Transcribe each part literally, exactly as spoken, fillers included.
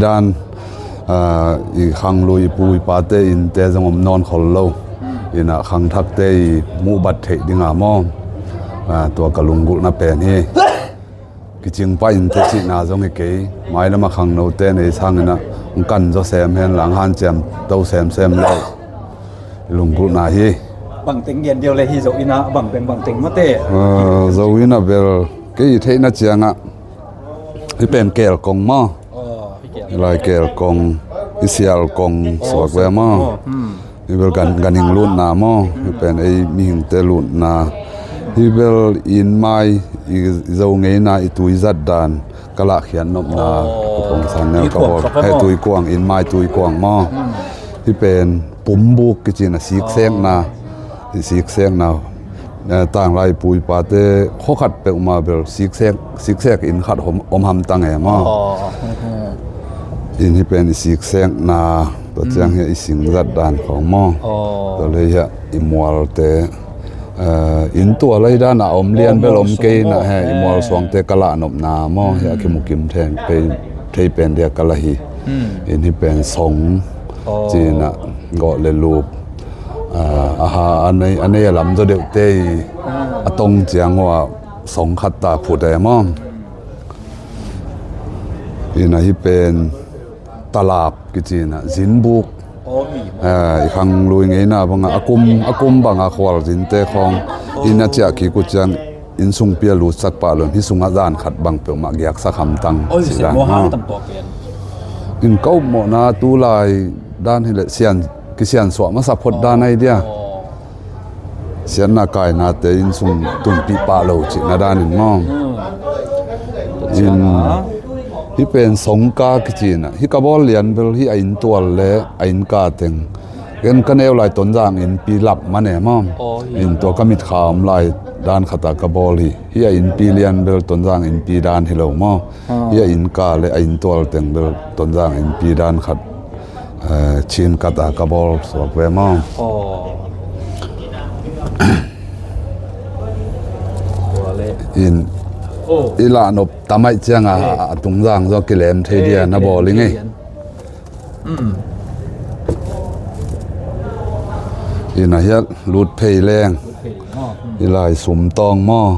Dan, ah, i khanglui i pu i pate innte zong om nawn khol lo. Ina khangthakte i muhbat theih dinga maw. Ah, tua ka lunggulhna pen hi. Kicing pah innte cihna zong hi kei. Mailama khangnote nei sangina hong kan zaw sem hen lang hanciam to semsem lo. I lunggulhna hi. Bangteng gen deuh le hi Zo ina bangteng bangteng mate. Ah, Zo ina bel kei i theihna ciangah. Hi pen kel kong maw. Lai kel kong, i sial kong suak ve maw. Hi bel gan, ganhing lutna maw. Hi pen ei mihingte lutna. Hi bel inn mai, i Zo ngeina, i tui zat dan ka lahkhiat nopna. Ka pongsan neu ka bawl. He tuikuang, inn mai tuikuang maw. Hi pen pumbuk kicina siksekna. I siksekna. Eh, tanglai pu i pate khua khat peuhmah bel siksek, siksek inn khat om, om hamtang e maw. Inn hi pen i siksekna, tua ciang hi i sing zat dan khong maw. Tua lei hi i mualte, eh, inn tua lei dan a om lian bel om kei na he, i mual suangte ka lahnopna maw, hi a kimukim thei pen dia ka la hi. Inn hi pen song, cina gawh le lup. Ah, aha, a nei, a nei a lam zaw deuhte i a tong ciang uh a song khat ta phut e maw. Ina hi pen talap kicina zinbuk. Ah, i khanglui ngeina banga a kum, a kum banga khual zinte khong ina ciah kik uh ciang inn sungpi a lutsak pah lon hi sungah zan khat bang peuhmah giaksak hamtang. Oi, cih dan maw. In ka upmawhna tulai dan hileh sian, kisiansuah masa phot dan ai dia. Siatna kainate inn sung tunpih pah lo cihna danin maw. In hi pen songka kicina hi ka bawl lian bel hi a inntual le a innka teng. Ken ka neu lai Tonzang innpi lap man e maw. In tua ka mitkha om lai dan khata ka bawl hi. Hi a innpi lian bel Tonzang innpi dan hi lo maw. Hi a innka le a inntual teng bel Tonzang innpi dan khat, eh, Chin kata ka bawl suak ve maw. In i lahnop tamaih cianga a tungzang zaw kilem thei dia na bawl i ngei. Ina hiat lut phei leng. I lai sumtawng maw.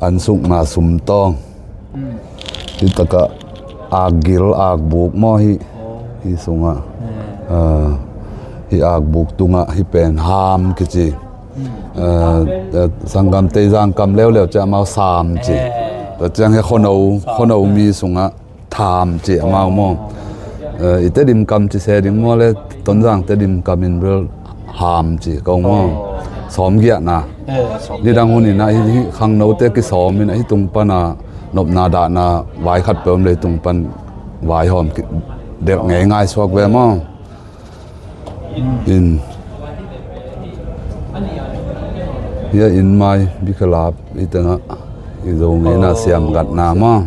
An sukna sumtawng. Hi takah akgil akbuk maw hi. Hi sungah. Ah, hi akbuk tungah hi pen ham kici. Ah, ah, sanggam tei zangkam leuleu ciah mau sam ci. Tua ciang hi khono, khono mi sungah tham ci amau maw. Eh, i Tedim kam ci se ding maw le Tonzang Tedim kam in bel ham ci ko maw. Sawm giahna. Nidang hun inah hi, hi khangnote kisawm inah hi tung pana nopna dahna vai khat peuh om le hi tung pan vai hawm delh ngei ngai suak ve maw. In hia inn mai bikhalap i tengah i Zo ngeina siam gatna maw.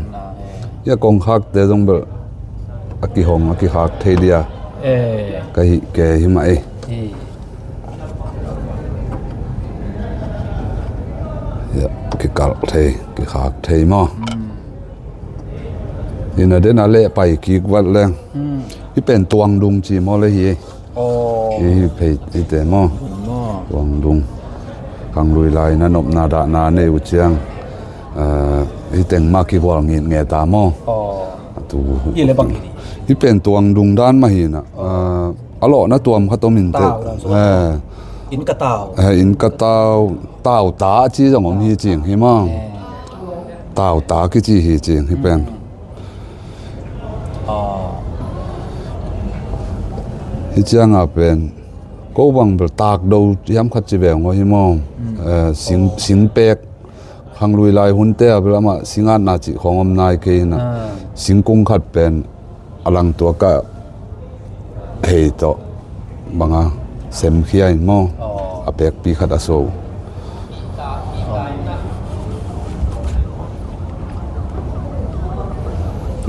Hia kongkhakte zong bel a kihong a kikhak thei dia. Ka hih ke hi mah ei. Hia kikalh thei kikhak thei maw. Ina dena leh pai kik vat leng. Hi pen tuangdung ci maw le hi. Hi, hi phei hi te maw. Tuangdung. Khanglui lai na nopna dahna nei uh ciang. Hi teng mah kihual ngit nge ta maw. Hi pen tuangdung dan mah hi na. A lawhna tuam khat om in te. Inn ka tau. Inn ka tau. Tau ta ci zong om hi cing hi maw. Tau ta kici hi cing hi pen. Hi cianga pen ko bang bel takdo hiam khat ci veng aw hi maw. Sing, singpek khanglui lai hunte a bel amah singatna cih khawng om nai kei hina. Singkung khat pen a langtuak ah hei tawh banga semkhia in maw. A pekpi khat a so.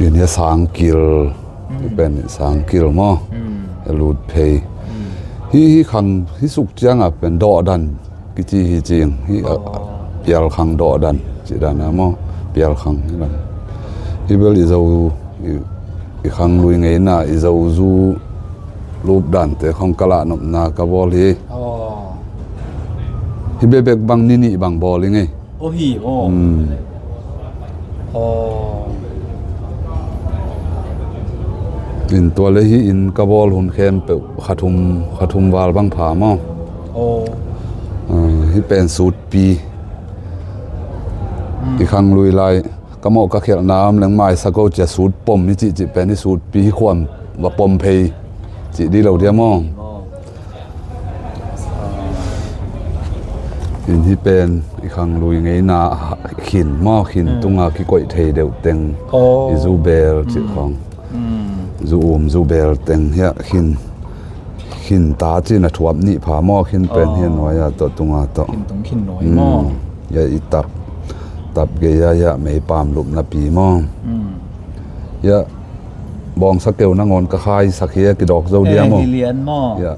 Inn hi a sangkil. Hi pen sangkil maw. A lut phei. Hi, hi khang hi suk cianga pen dawhdan kici hi cing hi a pialkhang dawhdan ci dan a maw. Pialkhang hi dan hi bel i Zo i I khanglui ngeina i zozu lupdante khong ka lahnopna ka bawl hi. Aw. Hi bekbek bang ni nih bang bawl i ngei. Aw hi maw? Hmm. Aw. In tua le hi in ka bawl hun khempeuh kha thum, kha thum val bang pha maw? Aw. Ah, hi pen sutpi. Hmm. I khanglui lai ka mawh ka khialhna om leng mai sa ko cia sut pom i cihcih pen i sutpi hi khuam va pom phei cih di lo dia maw? Aw. In hi pen i khanglui ngeina khin maw, khin tunga kikoih thei deuh teng i zu bel cih khong. Zu um zu bel teng hiah khin, khin ta cihna thuap nih pha maw, khin pen hiah nuai-ah tawh tunga tawh. Khin tung khin nuai maw? Hiah i tap, tap gei-ah hiah meipam lupna pi maw? Hiah bawngsa keu nangawn ka khaisak hi a kidawk zo dia maw? Eh, hi lian maw? Hiah.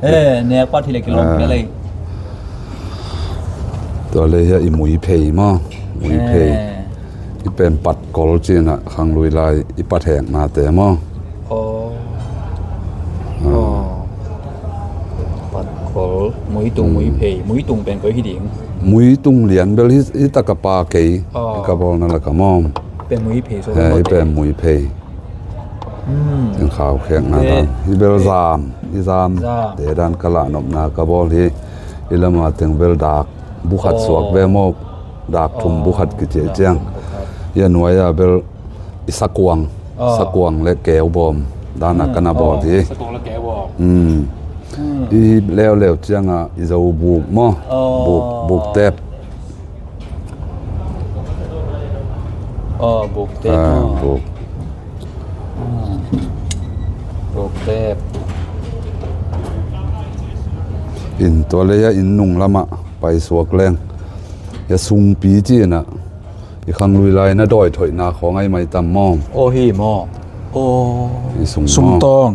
Eh, nek pat hi le kilawm hi le. Tua le hiah i muiphei maw? Muiphei. Eh. I pen patkol cinah khanglui lai i patheknate maw? Aw. Aw. Patkol, muitung, muiphei. Muitung pen koi hi ding? Muitung lian bel hi, hi taka pa kei. Aw. Ka bawlna laka maw? Pen muiphei so. Eh, i pen muiphei. Hmm. Teng khau khekna dan. Hi bel zam, i zam. Zam. Te dan ka lahnopna ka bawl hi. I lama teng bel dak bukhat suak ve maw? Dak thum bukhat kici ciang. Dak thum bukhat. Hiah nuai-ah bel i sakuang. Aw. Sakuang le keubawm dana ka na bawl hi. Sakuang le keubawm. Hmm. Hmm. I leuleu ciangah i zo buk maw? Aw. Buk, buk tep. Aw, buk tep maw? Buk. Hmm. Buk tep. In tua le hiah inn nung lamah paisuak leng. Hiah sungpi cinah i khanglui lai na dawi thoihna khawng ai mai tam maw? Aw hi maw? Aw. I sung maw? Sumtawng.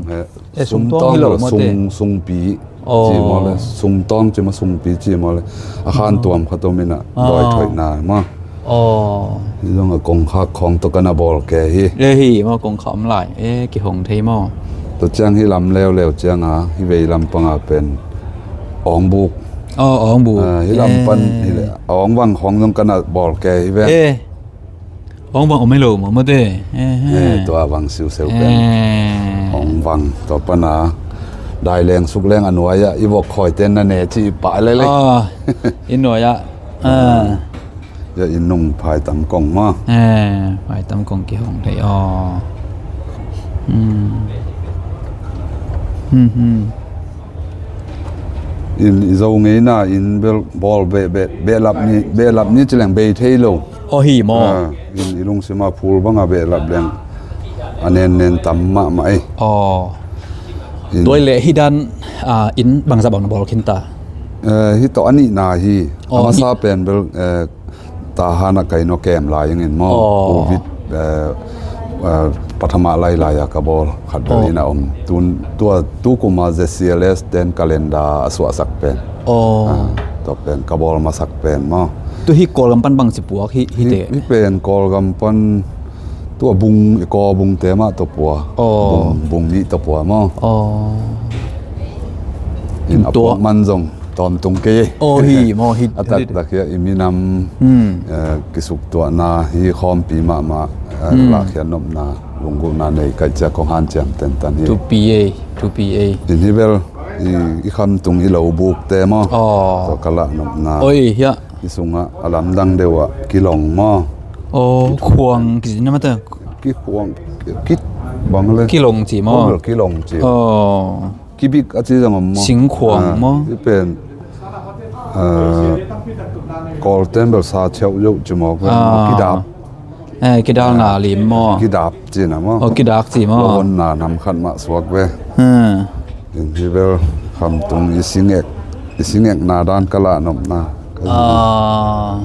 Eh, sumtawng hi lo maw te? Sung, sungpi ci maw le? Sumtawng ci maw, sungpi ci maw le? A khan tuam khat om inah dawi thoihna maw? Aw. Hi zongah kongkhak khawng tawh ka na bawl ke hi. Eh hi maw, kongkhak om lai. Eh, kihong thei maw? Tua ciang hi lam leuleu cianga hi vei lam panga pen awngbuk. Aw, awngbuk. Ah, hi lam pan hi le, awngbang khawng zong ka na bawl ke hi ve. Eh. Awngbang om hi lo maw mate? Eh, tua bang siuseu pen. Awngbang tua pana dai leng suk leng a nuai-ah i vok khawite na ne ci i pah lele. Aw, i nuai-ah. Ah. Hiah inn nung phaitam kong maw? Eh, phaitam kong kihong thei aw. Hmm. Hmm, hmm. In i zo ngeina in bel bawl be, be, behlap ni, behlap ni ci leng bei thei lo. Aw hi maw? Ah, in i lungsima phul banga behlap leng a nennen tam mahmah ei. Aw. Tua i leh hi dan, ah, in bangzah bang na bawl khinta? Eh, hi tawh a nihna hi. Aw, a masa pen bel, eh, Tahan ah kai nua kem lai ingin maw? Aw. Covid, eh, eh, pathama lailai a ka bawl khat bel in a om. Tun, tua, tu kuma Z C L S ten calendar a suahsak pen. Aw. Ah, tua pen ka bawl masak pen maw? Tu hi Kawlgam pan bangci puak hi, hi te? Hi pen Kawlgam pan tua bung, i kaw bungte mah tua pua. Aw. Bung, bung nih tua pua maw? Aw. In a puak man zong tawmtung kei. Aw hi maw hi. A taktak hi a i minam, eh, kisuktuahna hi khawmpi mahmah, eh, lakkhiat nopna lunggulhna nei kaih ciak kong hanciam tentan hi. Thupi ei, thupi ei. In hi bel i, i khamtung i lo bukte maw? Aw. Tua ka lah nopna. Oi, hiah. I sungah a lamdang deuh ah kilong maw? Aw, khuang kici na mate. Kikhuang, ki, bang le. Kilong ci maw? Kilong ci. Aw. Kibik a ci zong om maw? Singkhuang maw? I pen, ah, Kawlten bel sa cheuh yoh ci maw? Ah. Kidap. Eh, kidalna lim maw? Kidap cina maw? Oh, kidak ci maw? Lawonna nam khat mah suak ve. Hmm. In hi bel khamtung i singek, i singekna dan ka lah nopna. Ah.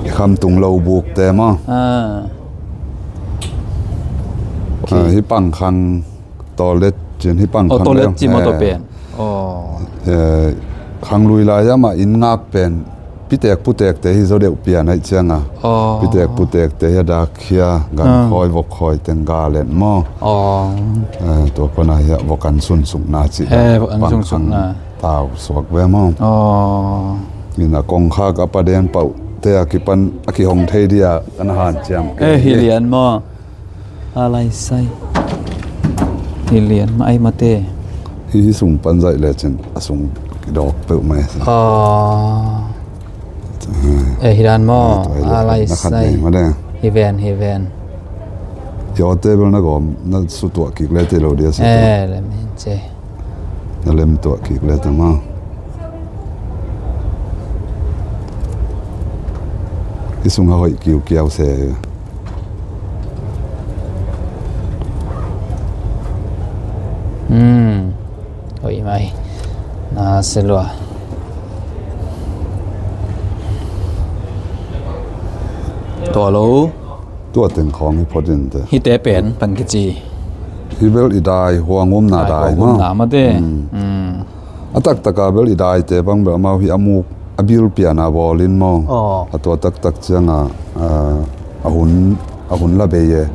I khamtung lo bukte maw? Ah. Ah, hi pangkhang Toilet cin hi pang. Oh, khang toilet leng, ci maw, eh, tua pen. Oh. Eh, khanglui lai-ah mah inn ngak pen Pitek putekte hi zaw deuh pian aih cianga. Aw. Pitek putekte hi a dak khia, gan khawi, vok khawi teng ga let maw. Aw. Eh, tua pana hi a vok an sunsukna cih. Eh, vok an sunsukna. Tau suak ve maw. Aw. Ina kongkhak a paden pauh te a kipan a kihong thei dia kan hanciam. Eh, hi lian maw. A lai sai. Hi lian mah ai mate. Hi, hi sung pan zaih lecin a sung kidawk peuh mai. Aw. Eh, hi dan maw. A lai sai. Hi ven, hi ven. Hi awte bel na gawm na sutuah kik le te lo dia sutuah. Eh, le min ce. Na lem tuah kik le tama. Hi sungah hoih kiukiau se. Hmm. Hoih mai. Na se lua. Tua lo. Tua teng khawng hi phot in te. Hite pen pan kici. Hi bel i dai, huang umna dai, huang umna mate. A taktaka bel i daite bang bel amau hi a muk a bil piana bawlin maw. A tua taktak cianga a hun, a hun la bei e.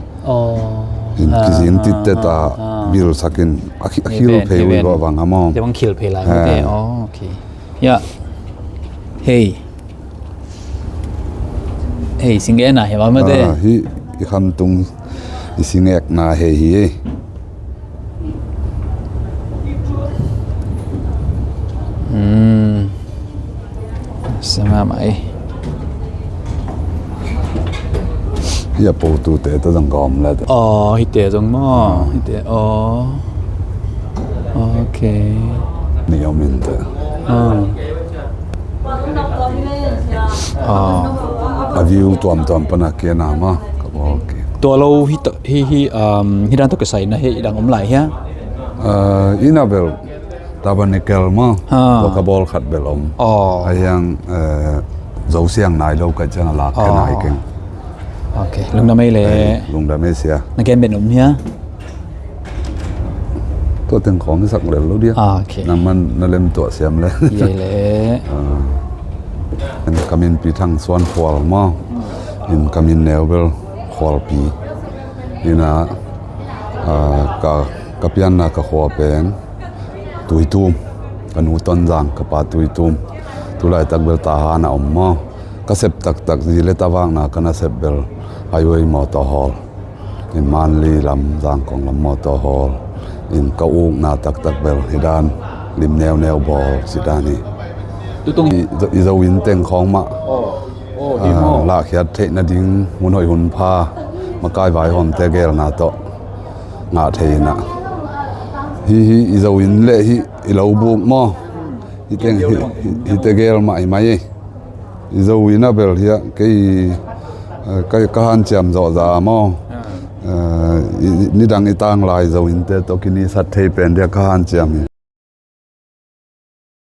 In kizing titteta bil sakin a khil phei ui bawh bang a maw. Te bang khil phei lai mate. Aw, okay. Ya. Hei. Hei, singekna hi mah mate. Hi i khamtung i singekna hei hi. Singekna mai. Hi a potute ta zong ka om le. Aw, hite zong maw. Hite, aw. Ok. Ni om in te. A view tuamtuam pana kia na ma ka bawl kik. Tua lo hi, hi, hi dan tawh kisai na hei i dang om lai hia? Ina bel Tabernacle ma tua ka bawl khat bel om. A hiang zo siang nai lo ka ciang a lak khe nai keng. Ok, lungdam ei le. Lungdam ei sia. Na gen ben om hia? Tua teng khawng i sak lel lo dia. Nangman na lem tuah siam le. Ka minpi Thang Suan Khual maw. In ka min neu bel Khualpi. Ina ka pianna ka khua pen Tuitum. Ka nu Tonzang, ka pa Tuitum. Tulaitak bel Tahan a om maw. Ka sep taktak zi le ta vakna ka nasep bel highway mawtaw hawl. In Manli lam, Zangkong lam mawtaw hawl. In ka ukna taktak bel hi dan lim neuneu bawl si dan hi. I zo in teng khawng mah lahkhiat theih nading hun hoih hun pha makai vaihawmte gelna tawh ngah thei inah. Hi, hi i zo in le hi i lo buk maw. Hi teng hi, hite gel mah hi mai. I zo in a bel hiah kei ka hanciam zawh za maw. Nidang i tanglai zo innte tawh kinisat thei pen dia ka hanciam hi.